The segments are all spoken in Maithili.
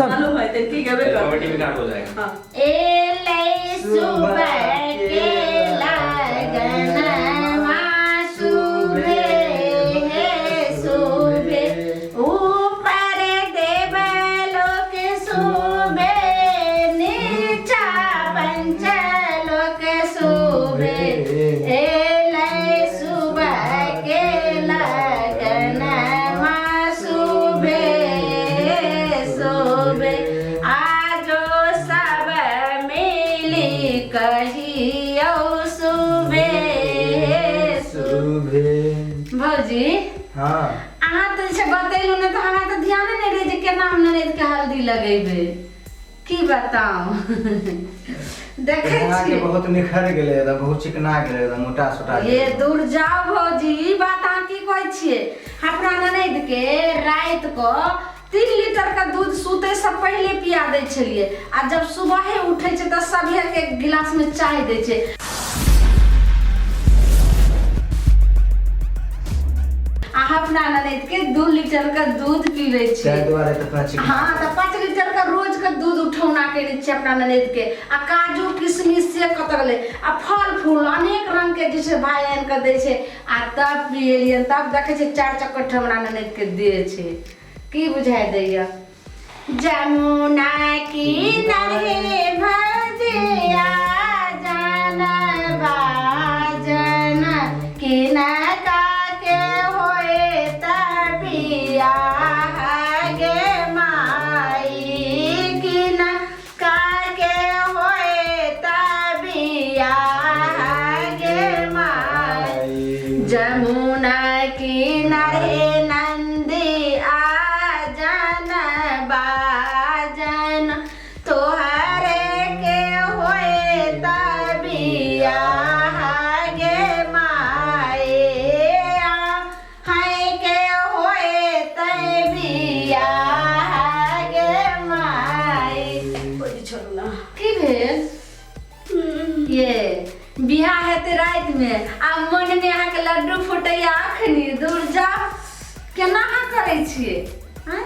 एक्शन। मालूम है ते की गेबे कर। कॉमेडी में गाना हो जाएगा। हाँ। एलै सुबह के लगनमा सुबे हे सुबे, ऊपर देवलोक सुबे, नीचा पंचलोक सुबे, एलै सुबह के लगनमा सुबे सुबे, आजो सब मिली कहियौ सुबे सुबे। भौजी। हाँ। अहाँ तऽ जे छै बतेलहुँ नहि तऽ हमरा तऽ ध्याने नहि रहै जे केना हम ननैदके हल्दी लगेबै, की बताउ, देखै अहाँके छियै। बहुत निखर गेलै एकदम, बहुत चिकना गेलै एकदम, मोटा सोटा ये गेलै। दूर जाओ भौजी, ई बात अहाँ की कहै छियै? अपना ननैद के राति कऽ 3 लीटर के दूध सुतै से पहिले पिया दै छलियै, आ जब सुबहे उठै छै तऽ सभे के गिलास में चाय दै छै। आ अपना ननैद के 2 लीटर के दूध पीबै छियै। ताहि दुआरे तऽ अपना चिकना। हाँ, तऽ 5 लीटर के रोज के दूध उठौना केने छियै अपना ननैद के, आ काजू किशमिश से कतऽ गेलै, आ फल फूल अनेक रंग के जे छै भाय आनि कऽ दै छै, आ तब पियलियनि तब देखै छियै 4 चक्कर हमरा ननैद के देह छै। की बुझाइ दैया? जमुना की नरहे भजिया जन बाजन किनका के होए तबिया गे माई, किनका के होए तबिया गे माई, जमुना किनारे नंदी आजन बाजन तोहरे के होए तबिया गे माए, है के होए तबिया गे माए। छोड़ू ना। की भेल ये? बियाह हेतै राति में आ मन में अहाँके लड्डू फूटैया अखनी? दूर जा, केना अहाँ करै छियै? आँय,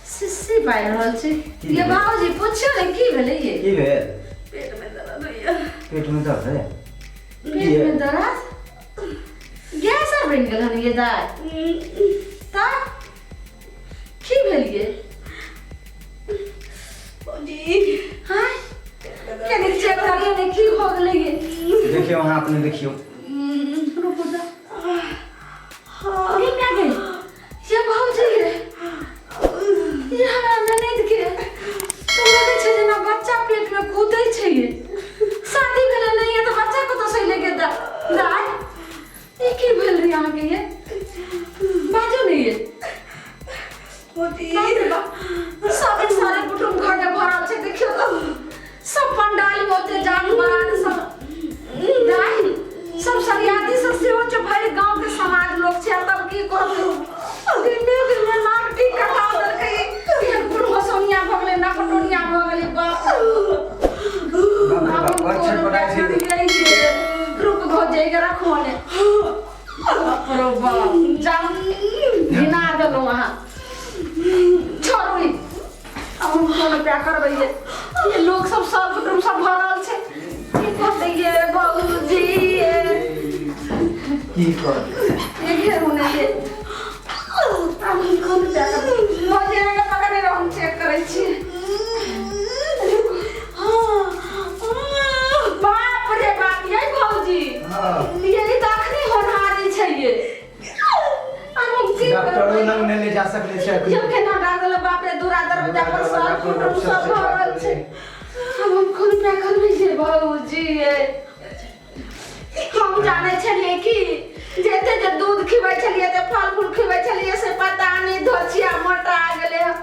सिस्सी पारि रहल छै। की ये भेल? बाबूजी, पुछियौ ने की भेलै ये? की भेल? पेट में दर्द होइया। पेट में दर्द है? पेट में दर्द, गैस आर बनि गेल हन ये दाइ? तऽ की भेल ये? भौजी। हाँ, कनी चेक करियौ ने, की भऽ गेलै ये? देखियौ, अहाँ अपने देखियौ। रुकू तऽ। ये क्या गई ये भौजी? ये ये हमरा ननैद के तो लगै छै जेना बच्चा पेट में कूदै छै। ये शादी भेलै नहि ये तऽ बच्चा कतऽ से लेके दाइ, ई की भेल रे अहाँके ये? बाजू ने ये। भौजी। बाप रे बाप, सब सारे कुटुम्ब घर में भरल छै, देखियौ तऽ सब पंडाल में ओते जान बरात सब दाइ सब सरियाती सब सेहो छै, भरि गांव के समाज लोग छै, आ तब की कहबै, दिने दिने नाक टीक कटा देलकै, केहन कुल हसौनिया भऽ गेलै, नकटोनिया भऽ गेलै, बाप रे। बाप रे बाप, बड़ छटपटाइ छै। रुक भऽ जाएगा, रखो ने। बाप रे बाप, जा घिना देलहुँ अहाँ। छोड़ू ई। अब हम कोन प्या करबै ये? ये लोग सब सब कुटुम्ब सब भरल छै, की कहतै ये बाबूजी ये? की कहतै? ये घेरू ने ये। आब हम कोन प्या करबै? भौजी, अहाँके पकड़ने रहू, हम चेक करै छी। बाप रे बाप, ये भौजी। हाँ। ये तऽ अखनी होनहारी छै ये। आब हम की डॉक्टरो करबै? लग नहि ले जा सकले छै अखनी। जब केना डाल, बाप रे, दूरा दरवाजा पर सब कुटुम्ब सब भरल छै। आब हम कोन प्या करबै ये भौजी ये? हम जानै छलियै कि जेते जे दूध खिबै छलियै, ते फल फूल खिबै छलियै, से पता नहि धोचिया मोटा गेलै हन।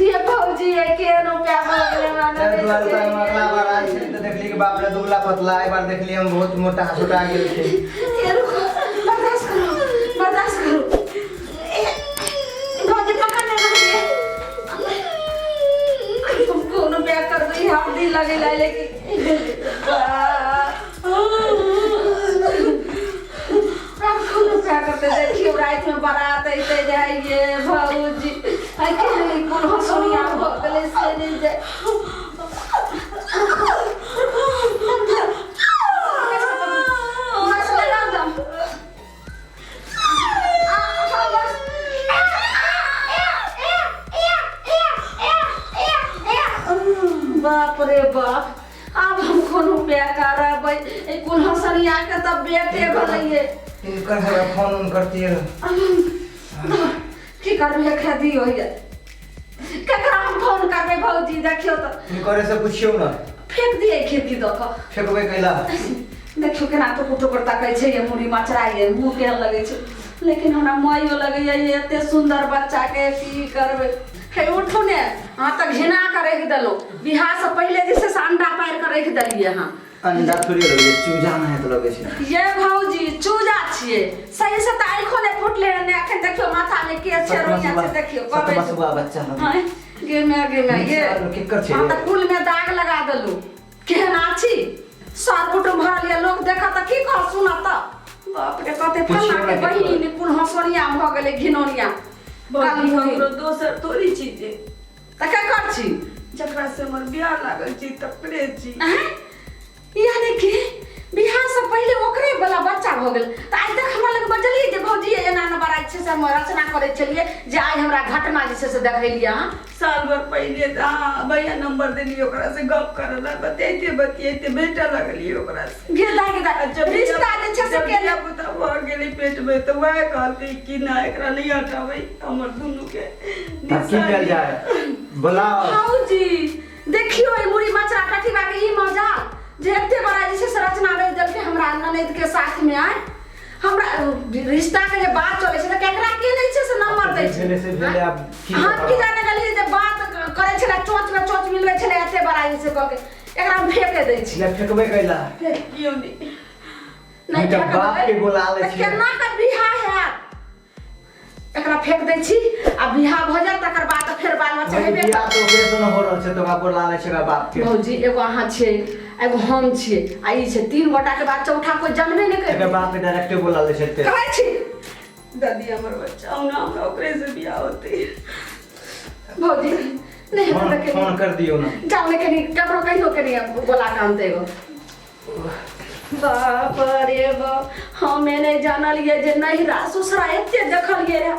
ये भौजी ये, केहन प्या भऽ गेलै हमरा ताहि दुआरे ननैद तऽ हम अगला के? बार आयल छली तऽ देखली कि बाप रे, दुबला पतला, एहि बार देखली हम बहुत मोटा सोटा गेल छै। ये रुको, बर्दाश्त करो, बर्दाश्त करो। भौजी, पकड़ने रहिए। हम कोनो प्यार करबै हम दिल लगे ला, लेकिन हम कोनो प्यार करते। देखियो, रात में बारात अइते जाइए भौजी, आई के कोन हसोनिया भऽ गेलै से। बाप रे बाप, आब हम कोन उपाय करबै? ई कुल हंसनिया के तऽ बेटे भेलैये। इनकर हमरा फोन उन करतियै। की करबै, एकरा दियौ ये। केकरा हम फोन करबै भौजी? देखियौ तऽ। इनकरे से पुछियौ ने। फेंक दियै खिड़की दऽ कऽ। फेकबै कैला? देखियौ केना टुकुर टुकुर तकै छै, ये मुड़ी मचराइए, मुँह केहन लगै छै। लेकिन हमरा माइयो लगैए, ये एते सुन्दर बच्चाके की करबै। हे उठू ने, अहाँ तऽ घिना कऽ राखि देलहुँ। बियाहसँ पहिले जे छै से अंडा पारि कऽ राखि देलियै अहाँ। अंडा थोड़ी लगै छै, चूजा नहि तऽ लगै छै। ये भौजी, चूजा छियै सही से तऽ आँखो नहि फुटलै हन ने एखन। देखियौ माथामे केश छै, रोइयाँ छै, देखियौ कहबै। सतमसुआ बच्चा लगै। आँय, गे माय गे माय ये। केकर छै? अहाँ तऽ कुलमे दाग लगा देलहुँ। केहन आछि सर कुटुम्ब भरल ये, लोक देखत तऽ की कहत सुनत तऽ? बाप रे, कते पुछियौ फल्लाँ के ने केकरो। बहिन कुल हँसोनिया भऽ गेलै, घिनौनिया। भौजी, काली। हमरो दोसर थोड़ी छी जे। तऽ केकर छी? जकरा से हमर बियाह लागल छी तकरे छी। आँय? यानी कि बियाह से पहिले ओकरे वाला बच्चा भऽ गेल। तऽ आइ तक हमरा लग बजलियै जे भौजी एना एना बड़ा छै से हम रचना करै छलियै जे आइ हमरा घटना जे छै से देखेलियै अहाँ। साल भर पहिले तऽ अहाँ भैया नंबर देलियै ओकरा से गप करऽ ला, बतियाइते बतियाइते भेटऽ लगलियै ओकरा से। गे दाइ गे दाइ, जब रिश्ता जे छै से जब केने धिया-पुता भऽ गेलै पेट में तऽ वएह कहलकै कि ना, एकरा नहीं हटाबै, हमर दुनू के तब की कयल जाय? बोलाओ। भौजी, देखियो ई मुड़ी मचरा कटिबा के ई मजा जे एते बड़ा जे छै से रचना रहि देलकै हमरा ननैद के साथ में। आय हमरा रिश्ता के जे बात चलै छै तऽ केकरा के नहि छै से नंबर दै छै। भेलै से भेलै, आब की हम करब? की जाने गेलियै जे बात करै छलै, चोंच में चोंच मिलबै छलै एते बड़ा जे छै कह के। एकरा हम फेके दै छी। ले, फेकबै कैला? कियो नहीं। नहि तऽ बाप के बोला लै तऽ छियै। केना के बियाह हैत? एकरा फेंक दै छी आ बियाह भऽ जायत तकर बाद फेर बाल बच्चा हेबे। बियाह तऽ ओकरे से न हो रहल छै, तऽ ओकरा बोला लै छै ओकरा बाप के। भौजी, एगो अहाँ छियै, एगो हम छियै आ ई छै, तीन गोटा के बाद चौठा कोइ जानबे नहि एकर करै। बाप के डायरेक्टे बोला लै छै ते। कहै छी। दादी, हमर बच्चा ना, हमरा ओकरे से बियाह होते। भौजी, नहि हेतै फोन तऽ कनि फोन कर दियौ ने। जाउ ने, कनि ककरो कहियो, कनि बोला कऽ आनतै एगो। बाप रे बाप, हमे नहि जानलियै जे नहिरा ससुरा एते देखलियै रहए,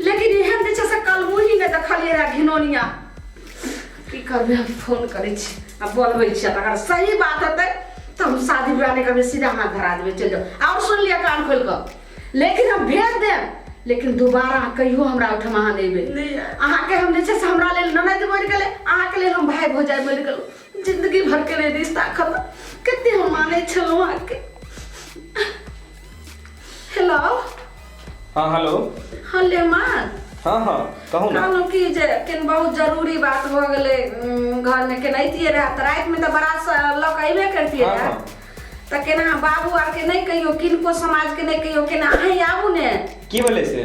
लेकिन एहन जे छै से कलमुही नहि देखलियै रहए, घिनौनिया। की करबै? हम फोन करै छी आ बोलबै छी, आ तकर सही बात हेतै तऽ हम शादी विवाह नहि करबै, सीधा हाथ धरा देबै, चलि जाउ। आओर सुनि लिअ कान खोलि कऽ, लेकिन हम भेज देब, लेकिन दोबारा कहियो हमरा ओहिठाम अहाँ नहि एबै। नहि आयब। अहाँके हम जे छै से हमरा लेल ननदि बनि गेलै, अहाँके लेल हम भाय भौजाइ बनि गेलहुँ। जिंदगी भरके लेल रिश्ता खतम। कते हम मानै छलहुँ अहाँके। हेलो। हाँ, हेलो। हाँ लेमान। हाँ हाँ, कहू ने। कहलहुँ कि जे केन बहुत जरूरी बात भऽ गेलै, घरमे केनाहितियै रहए तऽ रातिमे तऽ बारात लऽ कऽ अयबे करतियै रहए। तऽ केना बाबू आरके नहि कहियौ, किनको समाजके नहि कहियौ, केना अहीं आबू ने। की भेलै से?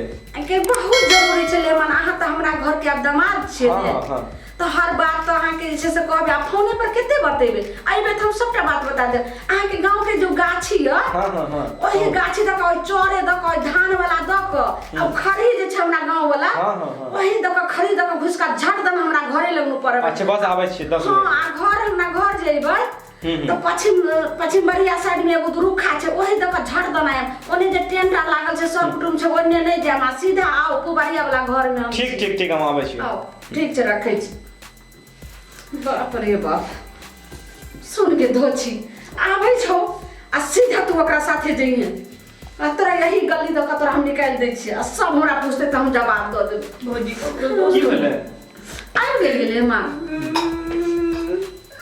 के बहुत जरूरी छलै मन, अहाँ तऽ हमरा घरके आब दमाद छियै हाँ ने। हाँ हाँ तऽ हर बात तऽ अहाँके जे छै से कहबै, आ फोने पर कते बतेबै? अयबै तऽ हम सबटा बात बता देब। अहाँके गाँवके जो गाछी यऽ, हाँ हाँ हाँ ओहि गाछी दऽ कऽ, ओहि चौरे दऽ कऽ, ओहि धान वाला दऽ कऽ, आ खरी जे छै हमरा गाँव वाला, हाँ, हाँ, हाँ। ओहि दऽ कऽ, खरी दऽ कऽ घुसि कऽ झट दन हमरा घरे लग पड़ब। अच्छा, बस आबै छी 10 हाँ मिनट। आ घर, हमरा घर जेबै तऽ पश्चिम पश्चिम बरिया साइड में एगो रुखा छै, ओहि दऽ कऽ झट दन आयब। ओने जे टेंट आर लागल छै, सब कुटुम छै, ओने नहि जायब, आ सीधा आउ कुबरिया वाला घर में हम ठीक छी। ठीक ठीक, हम आबै छी। आउ, ठीक छै, रखै छी। बाप रे बाप, सुन के धोछी आबै छौ आ सीधा तू ओकरा साथे जइहे, आ तोरा यही गली दऽ कऽ तोरा हम निकालि दै छियै, आ सब हमरा पूछतै तऽ हम जवाब दऽ देबै। भौजी, ककरो की भेलै? आबि गेल माँ,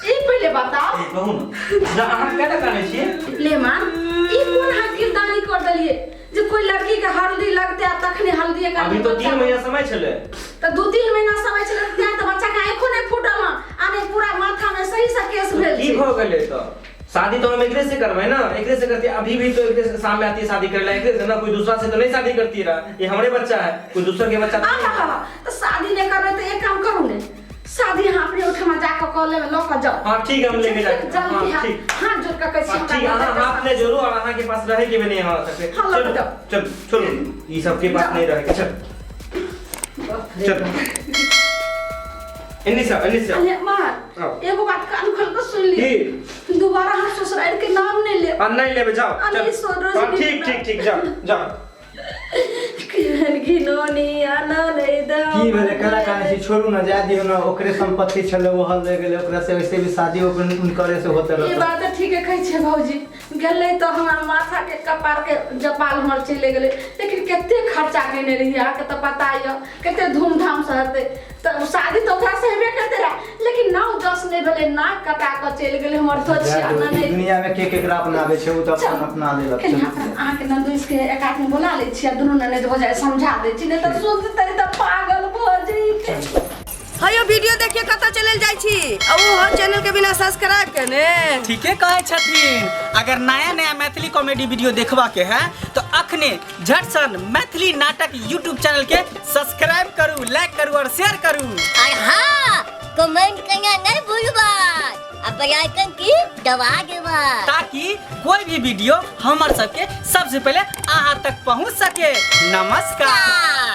ई पहिले बताओ। कहू ने ना, अहाँ केना कानै छियै? ले माँ, ई कोन अहाँ किरदानी कर देलियै जे कोई लड़की के हल्दी लगते आ तखने हल्दी के अभी तो 3 महीना समय छलै। तऽ 2-3 महीना समय छलै, तें तऽ बच्चा के आँखो नहि फूटल हँ आ नहि पूरा माथा में सही से केश भेल की छै। भऽ गेलै? तऽ शादी तो हम एकरे से करबै ना, एकरे से करती। अभी भी तो एकरे से सामने आती है शादी करे ला, एकरे से ना, कोई दूसरा से तो नहीं शादी करती रहा। ये हमरे बच्चा है, कोई दूसरा के बच्चा नहीं है। आहा, तऽ शादी नहि करबै तऽ एक काम करू ने, शादी अहाँ अपने ओहिठमा जाकऽ कऽ लेबै, लऽ कऽ जाउ। हाँ ठीक है, हम लेके जाके। जल्दी। हाँ हाथ ठीक। हाथ जोड़ कऽ कहै छी, हाँ, हमरा ठीक, अहाँ मदद हाथ नहीं जोड़ू और अहाँ के पास रहे के भी नहीं हमरा सबके। हाँ, लऽ चलू जाउ। चलू चलू, ई सबके पास जाउ। नहीं रहे के, चल। बाप रे चल। बाप। एन्नी से, एन्नी से। अरे माँ, हाँ। एगो बात कान खोल कऽ सुन लिअ। की? दोबारा हम ससुराल के नाम नहि लेब। हाँ, नहीं लेबे, जाओ। आ चल। नहीं, सो रोज हाँ नहीं ठीक लेबै। ठीक ठीक, जाओ जाओ। केहन घिनौनी ननद। की भेलै, केना कानै छी? छोड़ू ने, जाय दियौ ने, ओकरे सम्पत्ति छलै, ओहल ले गेलै। ओकरा से वैसे भी शादी ओकर हुनकरे से होते ई रहतै। बात तऽ ठीके कहै छै भौजी। गेलै तऽ हमरा माथा के कपार के जपाल हमर चलि गेलै, लेकिन कते खर्चा केने रहियै अहाँके तऽ पता यऽ, कते धूमधाम से हेतै। तऽ शादी तऽ ओकरा से हेबे करते रहे, लेकिन नौ दस नहि भेलै, नाक कटा कऽ चलि गेलै हमर सोचिया ननैद। दुनिया में के केकरा अपनाबै छै, ओ तऽ अपन अपना लेलक। कनि अहाँके ननदोइस के एक आदमी बोला लै छी आ दुनू ननैद हो जाए, समझा दै छी, नहि तऽ सुनतै तऽ पागल भऽ जैतै। हयो वीडियो देखिए कतऽ चलल जाइ छी आ ओ हर चैनल के बिना सब्सक्राइब केने? ठीके कहै छथिन। अगर नया नया मैथिली कॉमेडी वीडियो देखबा के है तो अखने झटसन मैथिली नाटक यूट्यूब चैनल के सब्सक्राइब करू, लाइक करू और शेयर करू। और हाँ, कमेंट करना नहीं भूलबा आ बेल आइकन की दबा देबा, ताकि कोई भी वीडियो हमर सबके सबसे पहले अहाँ तक पहुँच सके। नमस्कार।